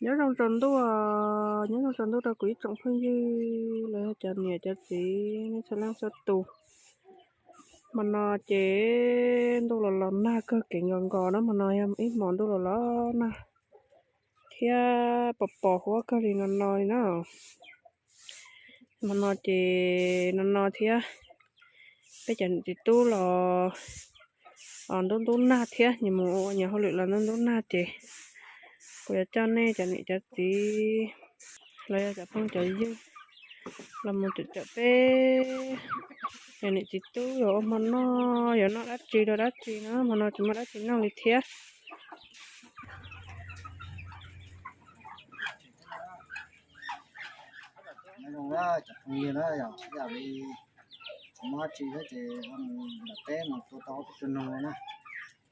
Nyob zoo tsaus ntuj, nyob zoo tsaus ntuj rau kuv ib tsoom phooj ywg los yog cov niam cov txiv nej txhua leej txhua tus. Hmo no ces ntuj los los nag kawg kev nkaus nkaus na, hmo no yog ib hmos ntuj los los nag thiab pos pos huab kawg li no no li na. Hmo no ces no no thiab, peb cov niam txiv tub los ntub ntub nag thiab, nyias mus ua nyias hauj lwm los ntub ntub nag ces kuv yuav coj nej cov niam cov txiv los yog cov phooj cov ywg los mus tawm cawm peb cov niam txiv tub yuav ua hmo noj, yuav noj dab tsi rau dab tsi na, hmo no tsis muaj dab tsi noj li thiab. Nyob zoo na cov phooj ywg na, yog ib yam li tsis muaj dab tsi thiab ces ntawm peb mus tua tau peb tus noog na,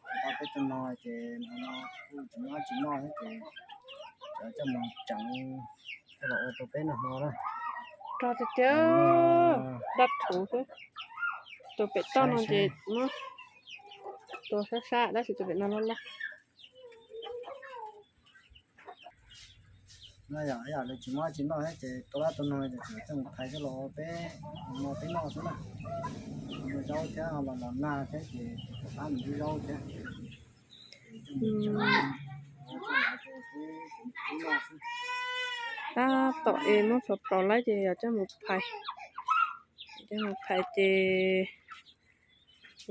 tua tau peb tus noog ces no no kuj tsis muaj dab tsi noj thiab ces cov coj mus tseev coj los ua rau peb noj hmo na. Rog tiag tiag, dab thuv xwb. Tus pem toj no ces muab tua sab sab tab sis tus pem no loj loj. No yog yam li tsis muaj dab tsi noj thiab ces tua dab tua noog ces tseem coj mus phais coj los ua peb hmo peb noj xwb na. Ua zaub thiab los los nag thiab ces pab mus hlub zaub thiab. Tab tom es muab plhuav plhuav lawm ces yog coj mus phais, coj mus phais ces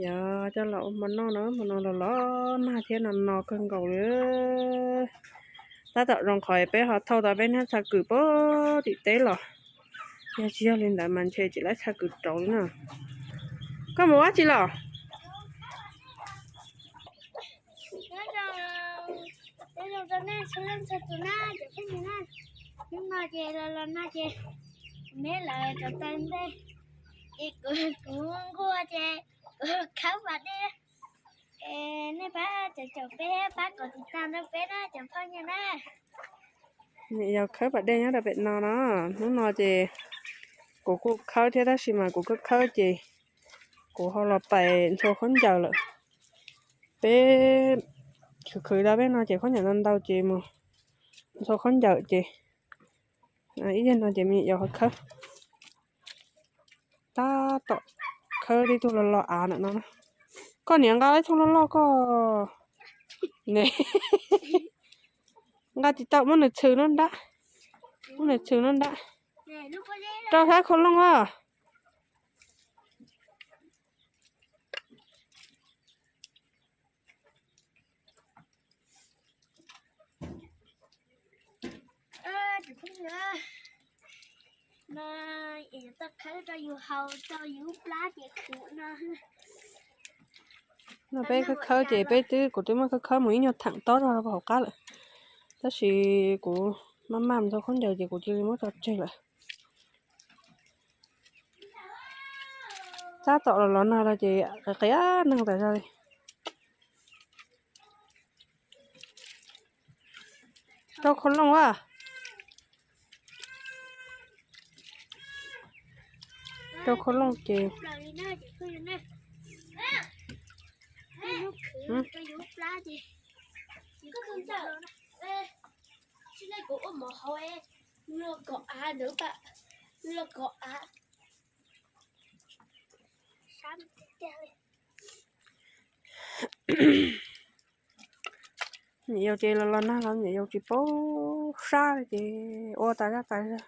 yog coj los ua hmo noj na, hmo no los los nag thiab no no kawg nkaus li. Tab tom zoo qhov peb ho thauj tau peb hnab txhaj kws puag tim teb los, yog tsis yog li ntawd mas ntshe tsis laib txhaj kws rauv li na. Koj mus ua dab tsi los? Nyob zoo, nyob zoo rau nej txhua leej txhua tus na cov phooj ywg na. Hnub no ces los los no ces kuv me lawv rau taw ntej ces kuv, kuv nquag ces kuv khawb pas dej es nej pab caum caum peb, pab kom tiv tas rau peb na cov phooj ywg na. Niam yau khawb pas dej nyob rau pem no na. Hnub no ces kuv kuj khawb thiab tab sis mas kuv khawb khawb ces kuv ho los pais ntxhua khaub ncaws lawm. Peb khwv khwv tau peb no ces khaub ncaws ntau ntau ces mus ntxhua khaub ncaws ces ib yam no ces me nyuam yaus ho khawb. Tab tom khawb ib tug los los av ntawm no. Koj niam nqa ib tug loj loj koj. Ne, nqa tsis tau, muab nws txhwm lub nrab, muab nws txhwm lub nrab rau sab khau looj as. No peb khawb khawb ces peb twb, kuv twb muab khawb khawb mus ib nyuag theem tob rau hauv qab lawm, tab sis kuv maj maj ntxhua khaub ncaws ces kuv cia li muab tso tseg lawm. Tab tom los los nag no ces qias qias neeg tas zog li. Rau khau looj as. Rau khau looj ces Niam yau ces los los nag los niam yau tsis paub sab li ces ua tas zaj tas zog.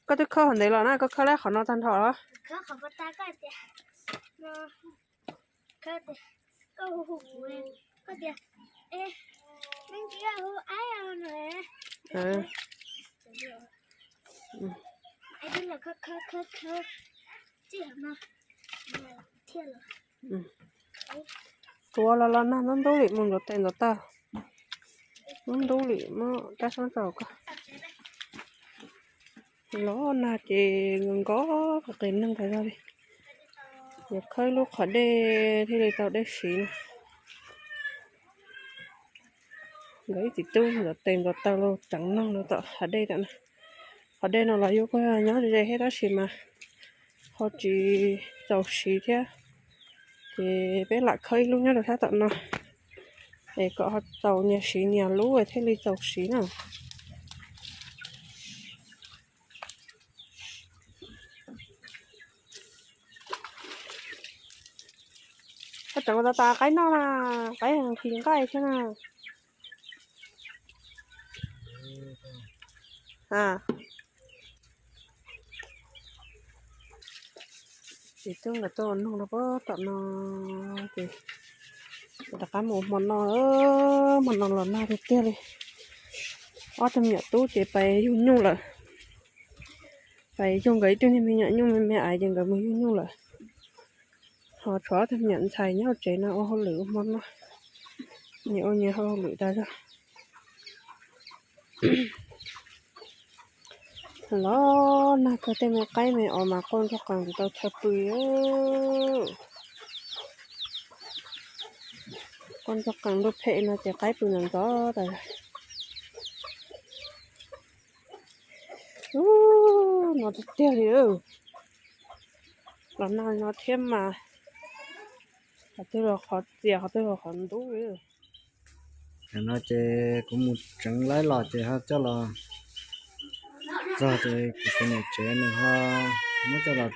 Koj twb khawb hov ntev los na, koj khawb lawm qhov no tag nrho los? Tuav los los nag ntub ntub li mus ntxuav tes ntxuav taw, ntub ntub li muab rab sab tso koj. Los nag ces nkaus nkaus qias qias neeg tas zog li. Yuav khawb lub qhov dej thiaj li tau dej siv na. Nkawd ib txiv tub ntxuav tes ntxuav taw los tseev noog rau tom hav dej tam no. Qhov dej no los yus kuj nyob ze ze thiab tab sis mas ho tsis txaus siv thiab, ces peb lam khawb ib lub nyob rau sab tom no. Es kom ho txaus nyias siv nyias lub thiaj li txaus siv na. Koj tseem ua tas tas qaib noj na, qaib nqhis nqaij thiab na. Ces twb nkawd tuaj ua noog rau pem tom no, ces rov qab mus ua hmo no, hmo no los nag tiag tiag li. Ob tug me nyuam tub ces pais yug nyuj lawm, pais yug nkawd ib tug niag me nyuam nyuj me me ais ces nkawd mus yug nyuj lawm. Ho tshuav ob tug me nyuam ntxhais nyob hauv tsev no ua hauj lwm ua hmo no, nyias ua nyias hauj lwm tas zog. Los nag kawg tej me qaib me os mas quaj ntsuag qees tsis tau chaw pw. Quaj ntsuag qees ntuj phem no ces qaib pw ntxov ntxov tas. Ub, no tiag tiag li. Los nag no thiab mas, qhov twg los qhov txias qhov twg los qhov ntub li. Tam no ces kuv mus tseev laib los ces ho coj los txog ces kuv tus niam tsev nws ho muab coj los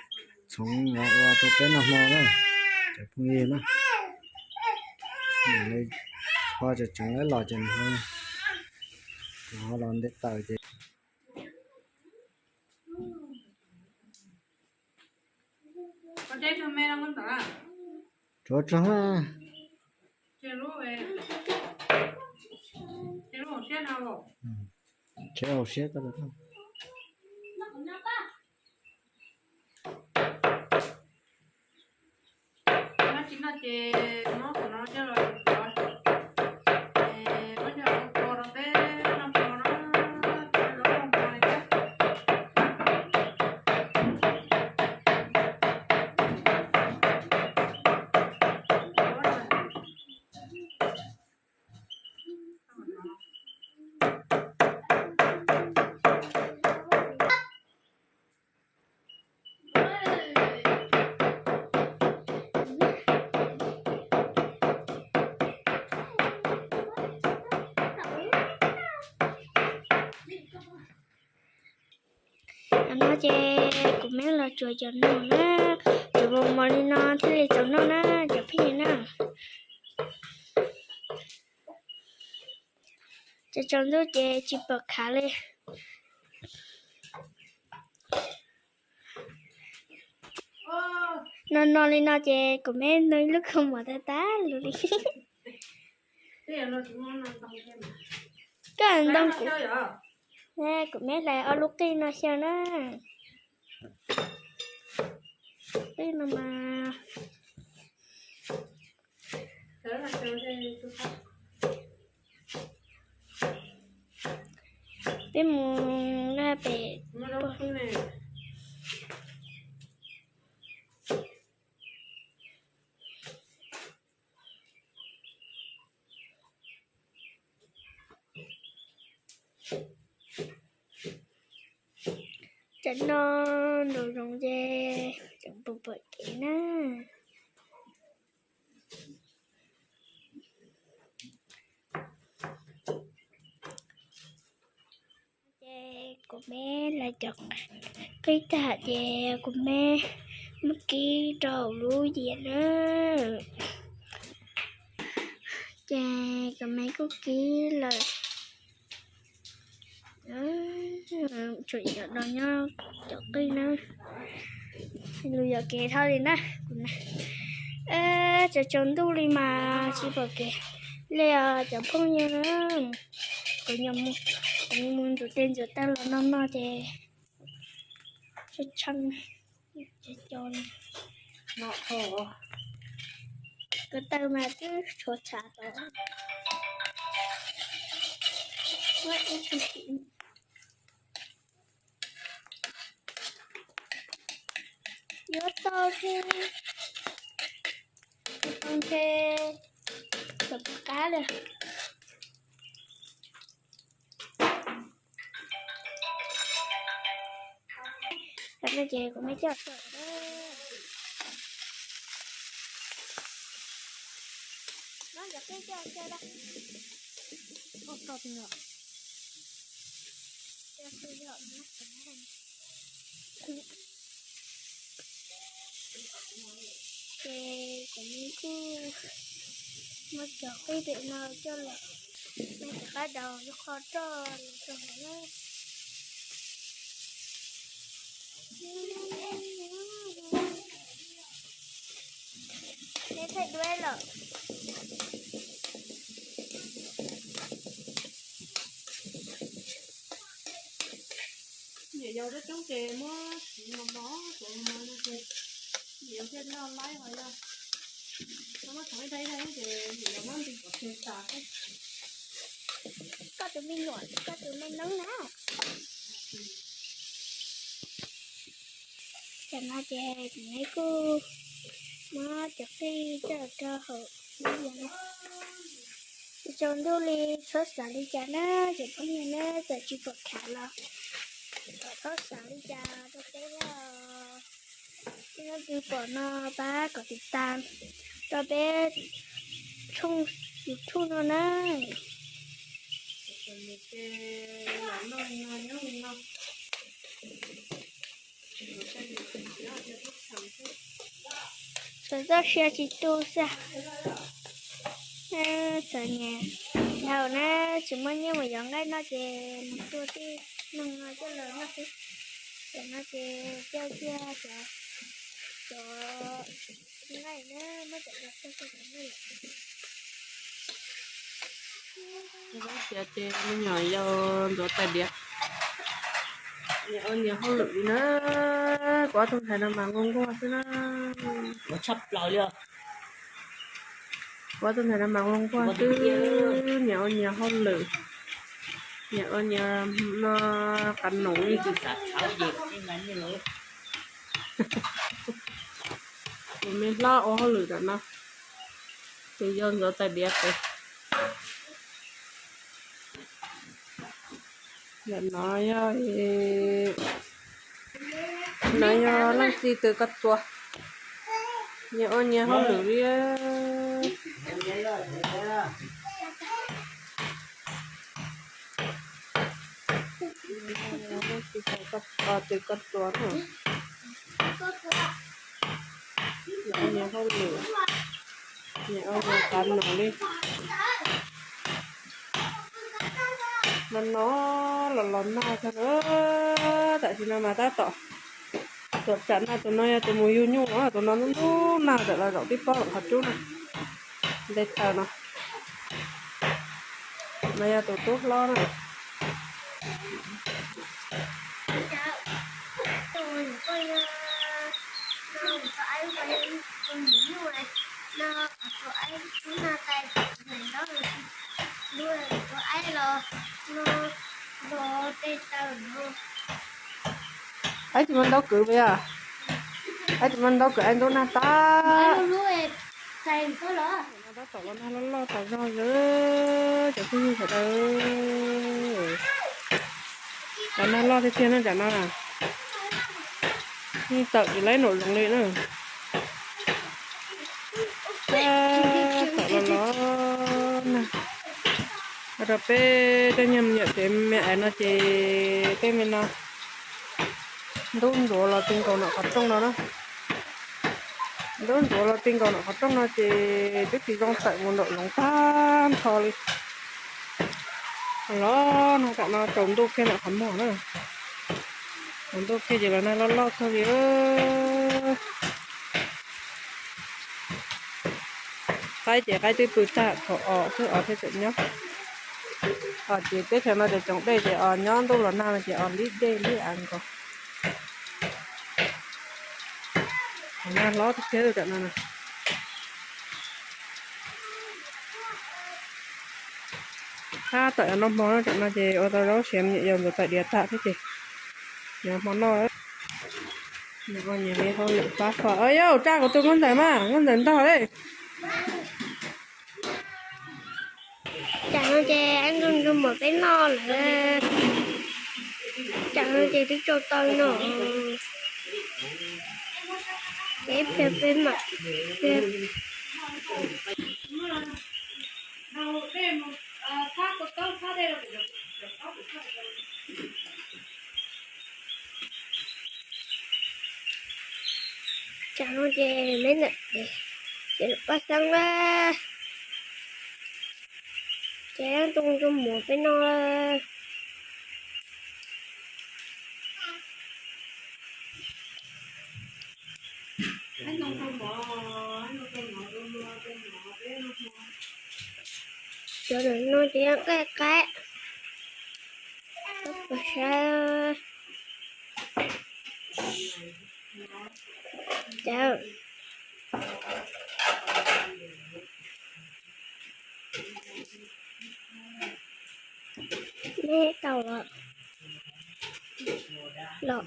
txhoov los ua rau peb noj hmo na, cov phooj ywg na. Ho tseem tseev laib los ces nws ho, kuv ho los nte taws ces Rhuav tso na. Khiav hauv siab koj. Tam no ces kuv meb los tsuav cov noog na, tsuav mos mos li no thiaj li txaus noj na cov phooj ywg na. Tsaus tsaus ntuj ces tsis pom khav li. No no li no ces kuv meb nug ib lub kaus mom tag tag lus li. Koj ntoo kuv, kuv meb hlais ob lub qij no xyaw na. Qij no mas peb mus laj pem. Tam no nraum zoov ces tseem pom pom kev na. Ces kuv meb hlais cov qij tag ces kuv meb muab kib rau hauv lub yias na. Ces kuv meb kuj kib lawm. Tsuas yog do nyob cov qij na, lus yuam kev dhau li na. Tsaus tsaus ntuj li mas tsis pom kev li os cov phooj ywg. Kuv mus ntxuav tes ntxuav taw los no no ces tshee tshee. Ko taw mas twb tshuav tshav tod. Yuav tau thiab, tau ntshe tawm qab li. Tam no ces kuv meb coj tawm na. Ces kuv kuj muab cov qij pem no coj los, nej rov qab daus cov qho roj los rau hauv na. Neb thaij duab lawm. Niam yau coob coob ces muab mos mos, niam yau thiaj noj laib os yog. Muab thov ib daim ib daim ces niam yau muab nti pov tseg tas xwb. Koj tus me nyuam, koj tus me noob na. Tam no ces kuv kuj muab cov qij coj rau hauv no. Tsaus ntuj li txhob xav li cas na, cov phooj ywg na, txawm tsis pom khav los txhob xav li cas rau peb os. Leej twg pom no pab kom tiv tas rau peb tshooj YouTube no na. Txawm txoj sia tsis tu xwb. Txawm niam yau na tsis muaj nyiaj mus yuav nqaij noj ces mus tua tej noog no coj los noj xwb. Tam no ces coj kiag cov, cov nqaij na muab cov coj kiag cov nqaij lawm. Tias ces me nyuam yau ntxuav tais diav. Niam ua niam hauj lwm li na, kuv ob tug ntxhais no mas nquag nquag xwb na. Kuv ob tug ntxhais no mas nquag nquag xwb, niam ua niam hauj lwm, niam ua niam no qab noom li. Kuv me hlob ua hauj lwm ntawm no, tus yau ntxuav tais diav pem. Ntawm no yog, no yog leej txiv tw koj txuas, nyias ua nyias hauj lwm li. Leej txiv tw koj txuas na. Nyias ua nyias hauj lwm, nyias ua nyias qab noom li. No no los los nag tag na, tam sim no mas tab tom tuam tsam no, tus no yog tus mus yug nyuj os, tus no ntub ntub nag tawm los zaum tib pob lawm qhov cub no, nte taws no. No yog tus tub hlob na. Aib tsis muaj ntaub kwv puas yog? Aib tsis muaj ntaub kwv, aib ntub nag tag. Tab tom los nag loj loj tas zog li cov phooj ywg sawv daws. Los nag loj tiag tiag na tam no. Yeej tawm tsis laib nraum zoov li na. Tab tom los los nag. Ua rau peb tej nyuag me nyuam tsev me aiv no ces tej me no ntub ntsuav los ti nkaus nram qhov rooj no na. Ntub ntsuav los ti nkaus nram qhov rooj no ces twb tsis zoo tawm mus nraum zoov tag nrho li. Los nag tam no tsaus ntuj kiag nram qhov muag na. Tsaus ntuj kiag ces los nag loj loj kawg li. Qaib ces qaib twb pw tag, tshuav os xwb os thiaj tseem nyob. Os ces teb chaws no ces tsoom dej ces os nyob ntuj los nag no ces os lib dej lib av nkaus. Nag hlob tiag tiag tam no na. Tab tom yuav noj hmo no, tam no ces ua tau zaub siav me nyuam yaus ntxuav tais diav tag thiab ces yuav hmo noj. Nyias ua nyias li hauj lwm pab fo. Yauj, tsa kuv tus nkauj ntxawm mas, nkauj ntxawm ntog li. Tam no ces aib nrog nrog muam peb noj lawm. Tam no ces twb tsaus taw no. Ces ib pliag peb mam, ib pliag. Tsam no ces me ntawm ces paj xeeb lawm, ces ntoo rau mov peb noj. Cov no ces yog nqaij qaib, pom saib. Neb tau los, los.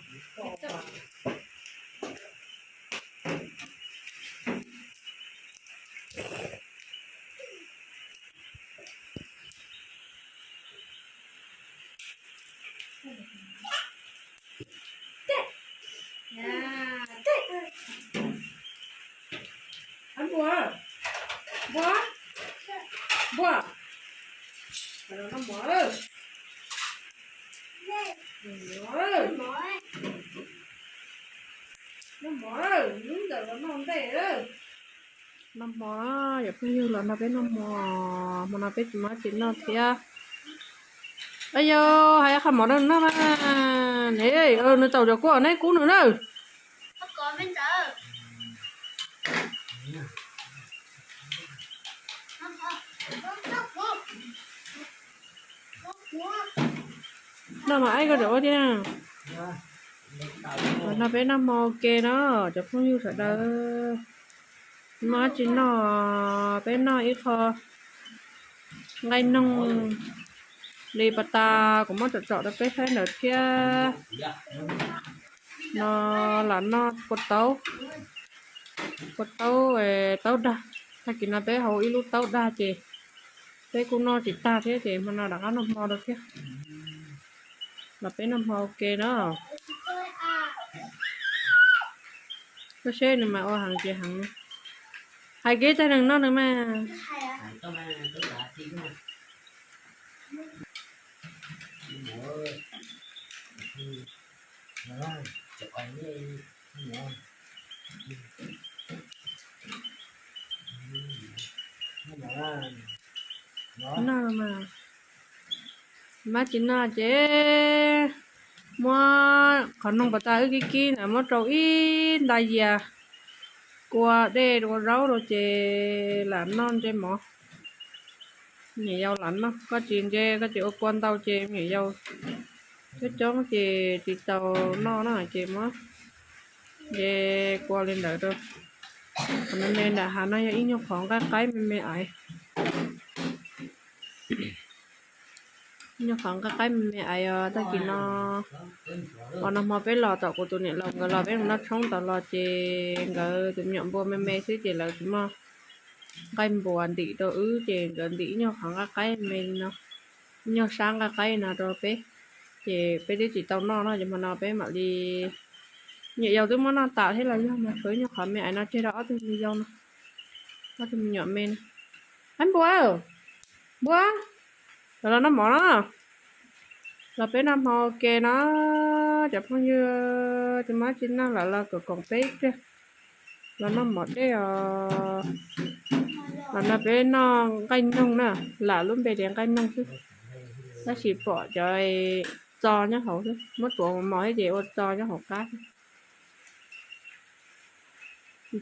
Npua, npua, npua, noj mov, noj mov, lub ntawd los noj ntej. Noj mov, yog phooj ywg los nrog peb noj mov, hmo no peb tsis muaj dab tsi noj thiab. Ayo, hais qhov mov rau nws noj mas. Ne, nws tau cov kua neb kub nws na. Noj mas aib koj tseem ua thiab na. Los nrog peb noj hmo ua ke no, cov phooj ywg sawv daws. Muaj dab tsi noj, peb noj ib qho nqaij noog li pas tas kuv muab tsom tsom rau peb saib ntawd thiab. No lam noj kua taub, kua taub, taub dag. Tag kis no peb hau ib lub taub dag ces peb kuj noj tsis tag thiab ces hmo no rov qab noj hmo rau thiab. Los peb noj hmo ua ke no. Koj seb nws mas ua heev tsis heev. Hais kev tag neeg noj nws mas. Noj mas, mab tsis noj ces muab qhov noog pas tas wb kib kib na muab rau ib nta yias, kua dej ua zaub rau ces lam noj ntsej mov. Me nyuam yaus lam noj, koj tsis ntse koj tsis ua kua ntau ces me nyuam yaus coob coob ces tsis tau noj na ces muab nce kua li ntawd rau. Qhov me me nram hav no yog ib nyuag qhov nqaij qaib me me aiv. Nyuag qhov nqaij qaib me me aiv os. Tag kis no uas nag hmo peb los tom kuv tus niam laus nkawd los peb mus noj tshoob tod los ces nkawd tus me nyuam npua me me xwb ces lawv tsis muaj nqaij npua ntim rau wb ces nkawd ntim ib nyuag qhov nqaij qaib me no, ib nyuag sab nqaij qaib no rau peb, ces peb twb tsis tau noj no ces hmo no peb mam li, me nyuam yaus twb muab noj tas thiab los yog mas tshuav ib nyuag qhov me aiv no tseg rau ob tug me yau no, ob tug me nyuam me no. Ab npua, npua, los los noj mov no. Los peb noj hmo ua ke no, cov phooj ywg tsis muaj dab tsi noj lawm los kom koom peb ib pliag. Los noj mov dej os. Los no peb noj nqaij noog na, lam lub npe tias nqaij noog xwb, tab sis pom cov txo nyob hauv xwb, muab tuav mos mos ces ua txo nyob hauv qab xwb.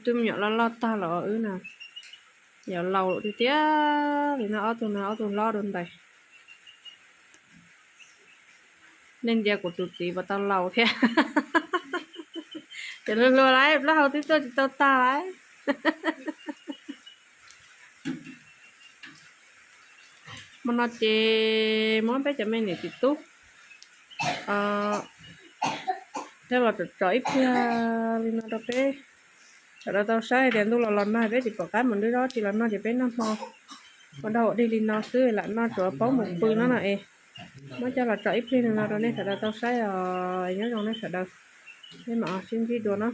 Tus me nyuam loj loj tag los wb na, yog laus tiag tiag li no, ob tug no ob tug hlob dua ntais. Nej ntsia kuv tus txiv puas tau laus thiab. Ces luag hluas lawm, plaub hau twb tuaj tsis tau tag lawm. Hmo no ces muab peb cov me niam txiv tub coj los tsom tsom ib pliag li no rau peb sawv daws tau saib tias ntuj los los nag peb tsis pom qab mus nrhiav dab tsi los noj ces peb noj hmo ua dog ua dig li no xwb, lam noj tsuav paub mus pw no no es muab coj los tsom ib pliag li no rau nej sawv daws tau saib os. Nyob zoo nej sawv daws, peb mam sib ntsib dua na.